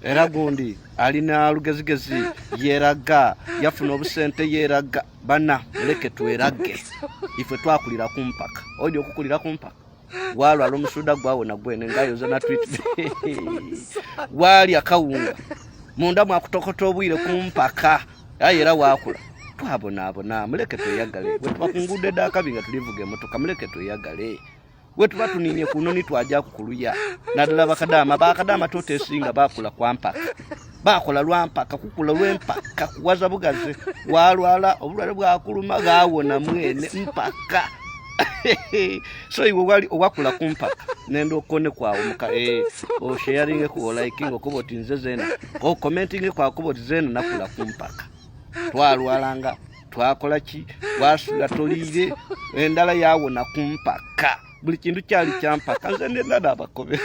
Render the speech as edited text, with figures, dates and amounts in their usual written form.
Era gundi alina lugezigezi yeraga, yafuna obusente yeraga. Bana muleke twerage, ife twakulira kumpaka. Oja okukulira kumpaka walwala omusuda gwawona gwene ngayoza na tweet wali akawunga munda mwakutokota obwire kumpaka, aye era wakula. Twabonaabona, muleke tweyagale. Wetuba ku nguudo edakabi nga tulivuga emotoka, muleke tweyagale. Wetuba tuninye ku noni twaja kukuluya, naddala bakadaama. Bakadaama totesinga bakula kwampaka, bakola lwampaka, kukula lwempaka, kuwaza bugaze. Walwala obulwale bwakuluma gawona mwene mpaka. So iwe wali owakula kumpaka, nenda okone kwawo muka osharinge ku liking okuba oti nze zena, o commenting kwa kuba oti zena nakula kumpaka. Twalwalanga, twakola ki, wasula toliire, endala yawona kumpaka, buli kintu kyali kyampaka. Nze ndenda nabakobe.